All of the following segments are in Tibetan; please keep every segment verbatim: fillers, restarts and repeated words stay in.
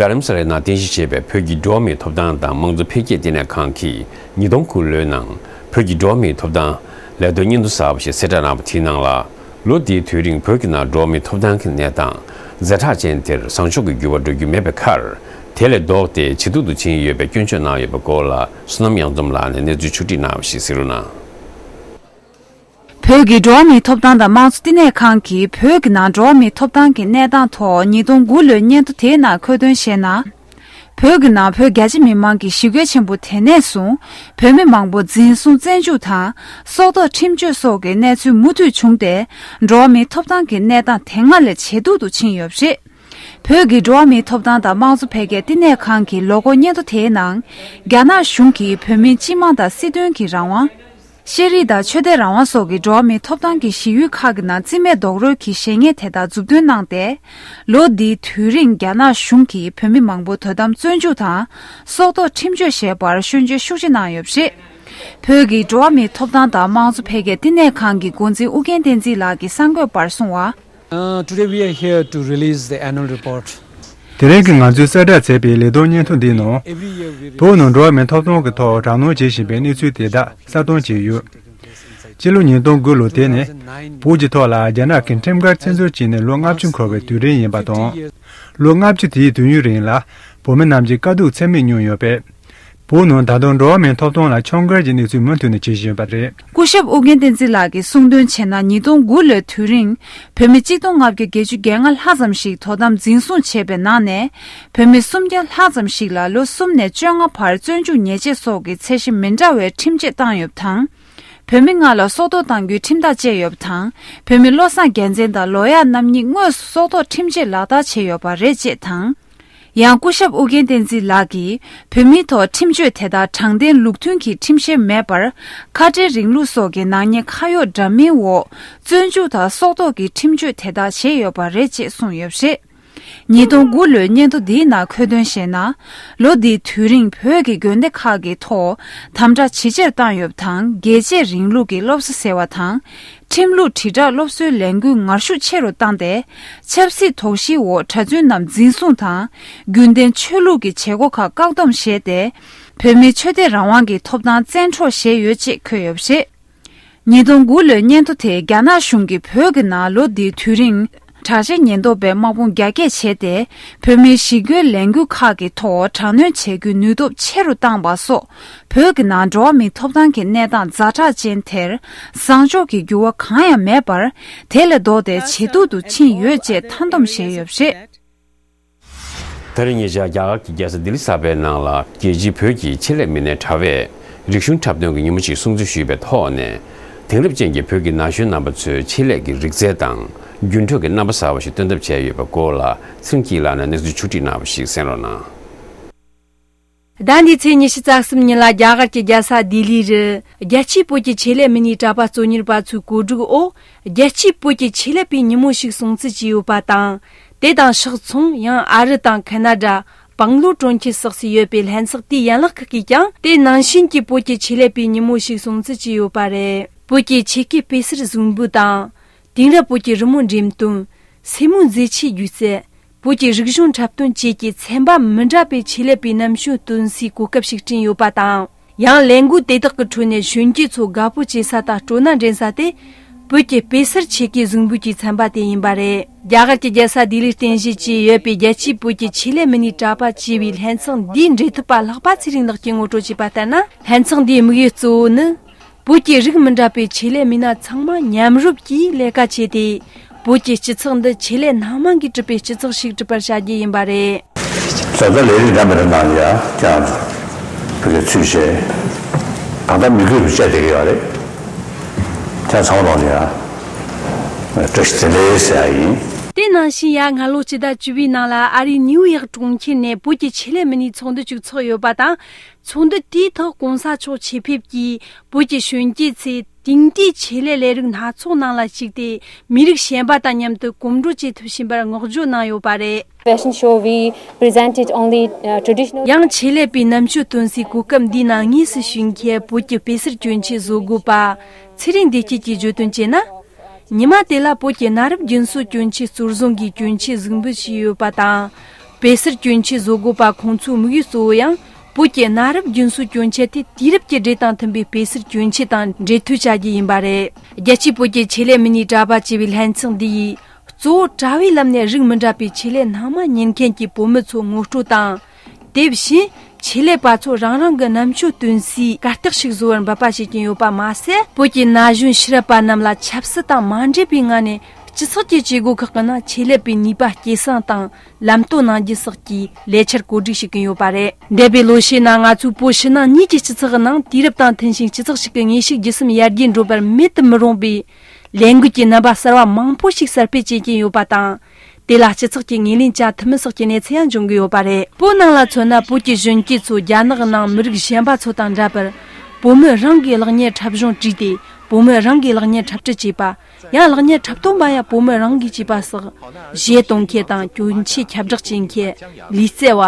རྡ་རམ་ས་ལའི་ནང་རྟེན་གཞི་བྱས་པའི་བོད་ཀྱི་འགྲོ་བ་མིའི་ཐོབ་ཐང་དང་དམངས་གཙོ་འཕེལ་རྒྱས་ལྟེ་གནས་ཁང་གིས་ཉིས་སྟོང་དགུ་ལོའི་ནང་བོད་ཀྱི་འགྲོ་བ་མིའི་ཐོབ་ཐང་ལས་དོན་སྙན་ཐོ་གསར་པ་ཞིག་གསལ་བསྒྲགས་གནང་བ་དེའི་ནང་ལ། ལོ་འདིའི་དུས་རིང་བོད་ཀྱི་ནང་འགྲོ་བ་མིའི་ཐོབ་ཐང་གི་གནས་སྟངས་ཛ་དྲག་ཅན་དེར་བཟང་ཕྱོགས་ཀྱི་འགྱུར་བ་འགྲོ་རྒྱུ་མེད་པའི་ཁར། དེ་ལས་ལྡོག་སྟེ་ཇེ་སྡུག་ཏུ་ཕྱིན་ཡོད་པའི་སྐྱོན་བརྗོད་གནང་ཡོད་པའི་སྐོར་ལ། བསོད་ནམས་གཡང་འཛོམས་ལགས་ནས་གནས་ཚུལ་ཕྱོགས་བསྒྲིགས་གནང་བ་ཞིག་གསན་རོགས་གནང་། བོད་ཀྱི་འགྲོ་བ་མིའི་ཐོབ་ཐང་དང་དམངས་གཙོ་ལྟེ་གནས་ཁང་གིས་བོད་ཀྱི་ནང་འགྲོ་བ་མིའི་ཐོབ་ཐང་གི་གནས་སྟངས་ཐོག་ཉིས་སྟོང་དགུ་ལོའི་སྙན་ཐོ་དེའི་ནང་འཁོད་དོན་བཤད་ན། བོད་ཀྱི་ནང་བོད་རྒྱ་ཆེ་མི་མང་གི་ཞི་རྒོལ་ཆེན་པོ་དེ་ནས་བཟུང་བོད་མི་མང་པོ་འཛིན་བཟུང་བཙོན་འཇུག་དང་སྲོག་ཐོག་ཁྲིམས་གཅོད་སོགས་ཀྱི་གནས་ཚུལ་མུ་མཐུད་བྱུང་སྟེ། འགྲོ་བ་མིའི་ཐོབ་ཐང་གི་གནས་སྟངས་དེ་སྔ་ལས་ཇེ་སྡུག་ཏུ་ཕྱིན་ཡོད་པ་རེད། བོད་ཀྱི་འགྲོ་བ་མིའི་ཐོབ་ཐང་དང་དམངས་གཙོ་འཕེལ་རྒྱས་ལྟེ་གནས་ཁང་གི་ལོ་འཁོར་སྙན་ཐོ་དེའི་ནང་། རྒྱ་ནག་གཞུང་གིས་བོད་མིའི་སྤྱི་དམངས་དང་སྲིད་དོན་གྱི་རང་དབང་། ཤེས་རིག་དང་ཆོས་དད་རང་དབང་སོགས་ཀྱི་འགྲོ་བ་མིའི་ཐོབ་ཐང་གི་གཞི་ཡུལ་ཁག་གི་ནང་རྩིས་མེད་རྡོག་རོལ་གྱི་བཤད་ཉེས་དེ་དག་མཛུབ་སྟོན་གནང་སྟེ། ལོ་འདིའི་དུས་རིང་རྒྱ་ནག་གཞུང་གིས་བོད་མི་མང་པོ་དོ་དམ་བཙོན་འཇུག་དང་། སྲོག་ཐོག་ཁྲིམས་གཅོད་བྱས་པར་སྐྱོན་བརྗོད་ཤུགས་ཆེ་གནང་ཡོད་པ་རེད། བོད་ཀྱི་འགྲོ་བ་མིའི་ཐོབ་ཐང་དང་དམངས་གཙོ་འཕེལ་རྒྱས་ལྟེ་གནས་ཁང་གི་འགོ་འཛིན་ཨུ་རྒྱན་བསྟན་འཛིན་ལགས་ཀྱིས་གསར་འགོད་པར་གསུངས་བ། Uh, today we are here to release the annual report. དེ་རིང་གི་ང་ཚོས་གསལ་བསྒྲགས་མཛད་པའི་ལས་དོན་སྙན་ཐོ་འདིའི་ནང་། Every year we བོད་ནང་འགྲོ་བ་མིའི་ཐོབ་ཐང་གི་ཐོག་དྲག་གནོན་བྱེད་བཞིན་པའི་གནས་ཚུལ་དེ་དག་གསལ་སྟོན་བྱས་ཡོད། སྤྱི་ལོ་ཉིས་སྟོང་དགུ་ལོ་དེ་ནི། བོད་ཀྱི་ཐོག་ལ་རྒྱ་ནག་གི་ཁྲིམས་འགལ་བཙན་འཛུལ་བྱས་ནས་ལོ་ལྔ་བཅུ་འཁོར་བའི་དུས་དྲན་ཡིན་པ་དང་། ལོ་ལྔ་བཅུ་དེའི་དུས་ཡུན་རིང་ལ། བོད་མི་རྣམས་ཀྱིས་དཀའ་སྡུག་ཚད་མེད་མྱོང་ཡོད་པས། བོད་ནང་ད་དུང་འགྲོ་བ་མིའི་ཐོབ་ཐང་ལ་ཁྲིམས་འགལ་གྱི་གནས་ཚུལ་མུ་མཐུད་ནས་བྱེད་བཞིན་ཡོད་པ་རེད། སྐུ་ཞབས་ཨོ་རྒྱན་བསྟན་འཛིན་ལགས་ཀྱིས་གསུངས་དོན་བྱས་ན། ཉིས་སྟོང་དགུ་ལོའི་དུས་རིང་། བོད་མི་གཅིག་སྟོང་ལྔ་བརྒྱ་བརྒྱད་ཅུ་གྱ་ལྔ་ལྷག་ཙམ་ཞིག་དོ་དམ་འཛིན་བཟུང་བྱས་པའི་ནང་ནས། བོད་མི་སུམ་བརྒྱ་ལྷག་ཙམ་ཞིག་ལ་ལོ་གསུམ་ནས་བཅོ་ལྔ་བར་བཙོན་འཇུག་ཉེས་ཆད་སོགས་ཀྱི་ཚད་གཞི་མི་འདྲ་བའི་ཁྲིམས་ཆད་བཏང་ཡོད་པ་དང་། བོད་མི་ལྔ་ལ་སྲོག་ཐོག་གཏང་རྒྱུའི་ཁྲིམས་ཐག་བཅད་ཡོད་པ་དང་། བོད་མི་བློ་བཟང་རྒྱལ་མཚན་དང་ལོ་ཡག་རྣམ་གཉིས་དངོས་སུ་སྲོག་ཐོག་ཁྲིམས་ཆད་ལག་བསྟར་བྱས་ཡོད་པ་རེད་ཅེས་དང་། ཡང་སྐུ་ཞབས་ཨོ་རྒྱན་བསྟན་འཛིན་ལགས་ཀྱིས། བོད་མིའི་ཐོག་ཁྲིམས་གཅོད་དེ་དག་དྲང་བདེན་ལུགས་མཐུན་གྱི་ཁྲིམས་བཤེར་མེད་པར། ཁ་བྲལ་རིང་ལུགས་སོགས་ཀྱི་ནག་ཉེས་ཁ་གཡོགས་འདྲ་མིན་འོག་བཙོན་འཇུག་དང་སྲོག་ཐོག་གི་ཁྲིམས་གཅོད་དེ་དག་བྱས་ཡོད་པ་རེད་ཅེས་གསུངས་ཡོད་པ་རེད། ཉིས་སྟོང་དགུ་ལོའི་སྙན་ཐོ་འདིའི་ནང་འཁོད་དོན་བཤད་ན། ལོ་འདིའི་དུས་རིང་བོད་ཀྱི་དགོན་སྡེ་ཁག་གི་ཐོག་དམ་དྲག་ཇེ་ཆེར་བཏང་ཡོད་པ་དང་། རྒྱལ་གཅེས་རིང་ལུགས་ཀྱི་སློབ་གསོ་ཟེར་བ་དང་། ཁྲིམས་ལུགས་དྲིལ་བསྒྲགས་སློབ་གསོའི་ལས་འགུལ་ངར་ཤུགས་ཆེ་རུ་བཏང་སྟེ། ཆབ་སྲིད་དོགས་གཞིའི་འོག་གྲྭ་བཙུན་རྣམས་འཛིན་བཟུང་དང་། རྒྱུན་ལྡན་ཆོས་ལུགས་ཀྱི་བྱེད་སྒོ་ཁག་བཀག་སྡོམ་བྱས་ཏེ། བོད་མིའི་ཆོས་དད་རང་དབང་གི་ཐོབ་ཐང་བཙན་འཕྲོག་བྱས་ཡོད་ཅེས་འཁོད་ཡོད་པ་རེད། ཉིས་སྟོང་དགུ་ལོའི་སྙན་ཐོ་དེས་རྒྱ་ནག་གཞུང་གིས་བོད་ཀྱི་ནང་ལོ་འདིའི་དུས་རིང་། དྲག་ཆས་ཉེན་རྟོག་པས་དམག་དཔུང་རྒྱ་སྐྱེད་བྱས་ཏེ། བོད་མིའི་ཞི་རྒོལ་ལས་འགུལ་ཁག་གི་ཐོག་དྲག་གནོན་བྱེད་རྒྱུའི་ནུས་སྟོབས་ཆེ་རུ་བཏང་པ་སོགས། བོད་ཀྱི་ནང་འགྲོ་བ་མིའི་ཐོབ་ཐང་གི་གནས་སྟངས་ཛ་དྲག་ཅན་དེར། བཟང་ཕྱོགས་ཀྱི་འགྱུར་བ་གང་ཡང་མེད་པར། དེ་ལས་ལྡོག་སྟེ་ཇེ་སྡུག་ཏུ་ཕྱིན་ཡོད་ཅེས་མཐའ་སྡོམ་བྱས་ཡོད་པ་རེད། ད་རེས་ཉེ་ཆར་རྒྱ་གར་གྱི་རྒྱལ་ས་ལྡི་ལི་གསར་པའི་ནང་ལ། རྒྱལ་སྤྱིའི་བོད་ཀྱི་ཆེད་ལས་མི་སྣའི་དྲ་བས་རིག་གཞུང་འཁྲབ་སྟོན་གྱི་ཉིན་མོ་ཞིག་སྲུང་བརྩི་ཞུས་པའི་ཐོག་ནས། དེང་རབས་ཅན་གྱི་བོད་ཀྱི་ན་གཞོན་རྣམ་པ་ཚོའི་ཆེད་ལས་ཀྱི་རིག་རྩལ་དང་། འགྱུར་འགྲོས་ཀྱི་རྣམ་པ་གསར་བ་ཞིག་སྟོན་ཐབས་བྱས་ཡོད་པའི་སྐོར་ལ། ཚེ་རིང་སྐྱིད་ལགས་ནས་གནས་ཚུལ་ཕྱོགས་བསྒྲིགས་གནང་བ་ཞིག་གསན་རོགས་གནང་། ཟླ་འདིའི་ཚེས་ཉི་ཤུ་རྩ་གསུམ་ཉིན་ལ་རྒྱ་གར་གྱི་རྒྱལ་ས་ལྡི་ལི་རུ། རྒྱལ་སྤྱིའི་བོད་ཀྱི་ཆེད་ལས་མི་སྣའི་གྲྭ་པ་གཙོ་གཉེར་པ་ཚོའི་གོ་སྒྲིག་འོག་རྒྱལ་སྤྱིའི་བོད་ཀྱི་ཆེད་ལས་པའི་ཉིན་མོ་ཞིག་སྲུང་བརྩི་བྱས་ཡོད་པ་དང་། དེ་དང་ཕྱོགས་མཚུངས། ཡང་ཨ་རི་དང་ཁ་ན་ཌ། སྦང་ལོ་གྲོང་ཁྱེར་སོགས་སུ་ཡོད་པའི་ལྷན་ཚོགས་དེའི་ཡན་ལག་ཁག་གིས་ཀྱང་དེ་ནང་བཞིན་གྱི་བོད་ཀྱི་ཆེད་ལས་པའི་ཉིན་མོ་ཞིག་སྲུང་བརྩི་བྱས་ཡོད་པ་རེད། བོད་ཀྱི་ཆེད་མཁས་སྤེལ་གསར་གཟུགས་འབུལ་དང་། དེང་རབས་བོད་ཀྱི་རི་མོ་འགྲེམས་སྟོན། སེན་མོའི་མཛེས་ཆའི་སྒྱུ་རྩལ། བོད་ཀྱི་རིག་གཞུང་འཁྲབ་སྟོན་བཅས་ཀྱི་ཚན་པ་མི་འདྲ་བའི་ཆེད་ལས་པའི་རྣམ་དཔྱོད་སྟོན་སའི་གོ་སྐབས་ཤིག་བསྐྲུན་ཡོད་པ་དང་། ཡང་ལས་འགུལ་དེ་དག་གི་ཁྲོད་ནས་གཞོན་སྐྱེས་ཚོ་དགའ་པོ་བྱེད་ས་དང་སྤྲོ་སྣང་འདྲེན་ས་དེ། བོད་ཀྱི་སྤེལ་གསར་ཆེད་མཁས་གཟུགས་འབུལ་གྱི་ཚན་པ་དེ་ཡིན་པ་རེད། རྒྱ་གར་གྱི་རྒྱལ་ས་ལྡི་ལིར་རྟེན་གཞི་བྱས་ཡོད་པའི་རྒྱལ་སྤྱིའི་བོད་ཀྱི་ཆེད་ལས་མི་སྣའི་གྲྭ་པ་ཅེས་པའི་ལྷན་ཚོགས་འདིའི་འབྲེལ་མཐུད་པ་ལྷག་པ་ཚེ་རིང་ལགས་ཀྱིས་ངོ་སྤྲོད་བྱས་པ་ལྟར་ན། ལྷན་ཚོགས་འདིའི་དམིགས་ཡུལ་གཙོ་བོ་ནི། བོད་ཀྱི་རིགས་མི་འདྲ་བའི་ཆེད་ལས་མི་སྣ་ཚང་མ་མཉམ་རུབ་ཀྱིས་ལས་ཀ་བྱས་ཏེ། བོད་ཀྱི་སྤྱི་ཚོགས་འདི་ཆེད་ལས་སྣ་མང་གིས་གྲུབ་པའི་སྤྱི་ཚོགས་ཤིག་གྲུབ་པར་བྱ་རྒྱུ་ཡིན་པ་རེད། བཟའ་ཟླ་ལས་རིགས་འདྲ་མི་འདྲ་ནང་ཡ་ཀྱང་བོད་ཀྱི་ཚུལ་བྱས། ད་ལྟ་མི་དགོས་པའི་བཅད་བསྡད་ཀྱི་ཡོད་རེད། ཀྱང་ཚང་མ་ལོག་ནས་ཡ་བཀྲ་ཤིས་བདེ་ལེགས་ཟེར་ཡ་ཡིན། དེ་ནང་བཞིན་ཡ་སྔ་ལོ་ཕྱི་ཟླ་བཅུ་པའི་ནང་ལ་ཨ་རིའི་ནིའུ་ཡོག་གྲོང་ཁྱེར་ནས་བོད་ཀྱི་ཆེད་ལས་མི་སྣའི་ཚོགས་འདུ་ཅིག་ཚོགས་ཡོད་པ་དང་། ཚོགས་འདུ་དེའི་ཐོག་གོང་ས་མཆོག་ཆེད་ཕེབས་ཀྱིས་བོད་ཀྱི་གཞོན་སྐྱེས་ཚོས་དེང་དུས་ཆེད་ལས་ལས་རིགས་སྣ་ཚོགས་ནང་ལ་ཞུགས་ཏེ་མི་རིགས་གཞན་པ་དང་མཉམ་དུ་གོམ་བགྲོད་བྱེད་ཐུབ་བཞིན་པར་བསྔགས་བརྗོད་གནང་ཡོད་པ་རེད། Fashion show, we presented only, uh, traditional. ཡང་ཆེད་ལས་པའི་རྣམ་དཔྱོད་སྟོན་སའི་གོ་སྐབས་འདིའི་ནང་དངོས་སུ་ཞུགས་མཁན་བོད་ཀྱི་སྤེལ་གསར་གྱོན་ཆས་བཟོ་འགོད་པ་ཚེ་རིང་བདེ་སྐྱིད་ཀྱིས་བརྗོད་དོན་བྱས་ན། ཉི་མ་དེ་ལ་བོད་ཀྱི་གནའ་རབས་རྒྱུན་སྲོལ་གྱོན་ཆས་གཙོར་བཟུང་གིས་གྱོན་ཆས་གཟིགས་འབུལ་བྱས་ཡོད་པ་དང་། དཔེ་གསར་གྱོན་ཆས་བཟོ་དགོས་པ་ཁོང་ཚོའི་དམིགས་ཡུལ་གཙོ་བོ་ཡང་། བོད་ཀྱི་གནའ་རབས་རྒྱུན་སྲོལ་གྱོན་ཆས་དེ་དུས་རབས་ཀྱི་འགྲོས་དང་མཐུན་པའི་དཔེ་གསར་གྱོན་ཆས་དང་འབྲེལ་མཐུད་བྱ་རྒྱུ་ཡིན་པ་རེད། རྒྱལ་སྤྱིའི་བོད་ཀྱི་ཆེད་ལས་མི་སྣའི་གྲྭ་པ་ཅེས་པའི་ལྷན་ཚོགས་འདི་ཡིས། གཙོ་བོ་གྲྭ་བའི་ལམ་ནས་རིགས་མི་འདྲ་བའི་ཆེད་ལས་སྣ་མང་གཉེར་མཁན་གྱི་བོད་མི་ཚོ་ངོ་སྤྲོད་དང་། དེ་བཞིན། ཆེད་ལས་པ་ཚོ་རང་རང་གི་རྣམ་དཔྱོད་སྟོན་སའི་གར་སྟེགས་ཤིག་བཟོ་བར་འབད་པ་བྱེད་ཀྱིན་ཡོད་པ་མ་ཟད། བོད་ཀྱི་ན་གཞོན་ཕྱི་རབས་པ་རྣམས་ལ་ཆབ་སྲིད་དང་མ་འབྲེལ་བའི་ངང་ནས་སྤྱི་ཚོགས་ཀྱི་བྱེད་སྒོ་ཁག་གི་ནང་ཆེད་ལས་པའི་ནུས་པ་སྐྱེད་སྲིང་དང་ལམ་སྟོན་གནང་རྒྱུ་སོགས་ཀྱི་ལས་འཆར་བཀོད་སྒྲིག་བྱེད་ཀྱིན་ཡོད་པ་རེད། འདས་པའི་ལོ་ཤས་ནང་ང་ཚོའི་བོད་ཕྱི་ནང་གཉིས་ཀྱི་སྤྱི་ཚོགས་ཀྱི་ནང་དུས་རབས་དང་མཐུན་ཞིང་སྤྱི་ཚོགས་ཤིག་གི་ངེས་ཤེས་བརྒྱུད་གསུམ་ཡར་རྒྱས་འགྲོ་བར་མེད་དུ་མི་རུང་བའི་ལས་འགུལ་གྱི་རྣམ་པ་གསར་བ་མང་པོ་ཞིག་གསར་སྤེལ་བྱེད་ཀྱིན་ཡོད་པ་དང་། དེ་ལ་སྤྱི་ཚོགས་ཀྱིས་ངོས་ལེན་བྱ་ཐུབ་མིན་སོགས་ཀྱི་གནས་ཚུལ་ཡང་འབྱུང་གི་ཡོད་པ་རེད། བོད་ནང་ལ་མཚོན་ན། བོད་ཀྱི་གཞོན་སྐྱེས་ཚོ་རྒྱ་ནག་གི་ནང་མི་རིགས་གཞན་པ་ཚོ་དང་འདྲ་བར། བོད་མི་རང་གིས་གློག་བརྙན་འཁྲབ་གཞུང་བྲིས་ཏེ། བོད་མི་རང་གིས་གློག་བརྙན་འཁྲབ་ཁྲིད་བྱས་པ། ཡང་གློག་བརྙན་འཁྲབ་སྟོན་པ་ཡང་བོད་མི་རང་གིས་བྱས་པ་སོགས། གཞས་གཏོང་མཁན་དང་གྱོན་ཆས་ཁྱབ་བསྒྲགས་བྱེད་མཁན། ལུས་རྩལ་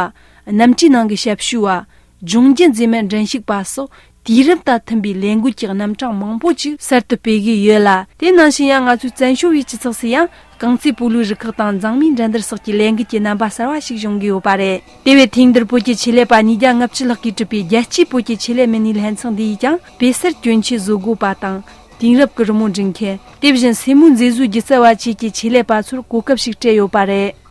བ། གནམ་གྲུའི་ནང་གི་ཞབས་ཞུ་བ། ལྗོངས་རྒྱུ་མཛེས་མའི་འགྲན་ཞུགས་པ་སོགས། དུས་རབས་དང་མཐུན་པའི་ལས་འགུལ་གྱི་རྣམ་གྲངས་མང་པོ་ཅིག་གསར་དུ་སྤེལ་གྱི་ཡོད་ལ། དེ་ནང་བཞིན་ཡང་ང་ཚོའི་བཙན་བྱོལ་བའི་སྤྱི་ཚོགས་སུ་ཡང་། རྐང་རྩེད་སྤོ་ལོའི་རིགས་ཁག་དང་འཛམ་གླིང་འགྲན་བསྡུར་སོགས་ཀྱི་ལས་འགུལ་གྱི་རྣམ་པ་གསར་བ་ཞིག་བྱུང་གི་ཡོད་པ་རེད། དེ་བས་ཐེངས་འདིར་བོད་ཀྱི་ཆེད་ལས་པ་ཉིས་བརྒྱ་ལྔ་བཅུ་ལྷག་གིས་གྲུབ་པའི་རྒྱལ་སྤྱིའི་བོད་ཀྱི་ཆེད་ལས་མི་སྣའི་ལྷན་ཚོགས་འདི་ཡིས་ཀྱང་དཔེ་གསར་གྱོན་ཆས་བཟོ་དགོས་པ་དང་། དེང་རབས་ཀྱི་རི་མོ་འབྲི་མཁན། དེ་བཞིན་སེན་མོའི་མཛེས་བཟོའི་སྒྱུ་རྩལ་བ་བཅས་ཀྱི་ཆེད་ལས་པ་ཚོར་གོ་སྐབས་ཤིག་སྤྲད་ཡོད་པ་རེད།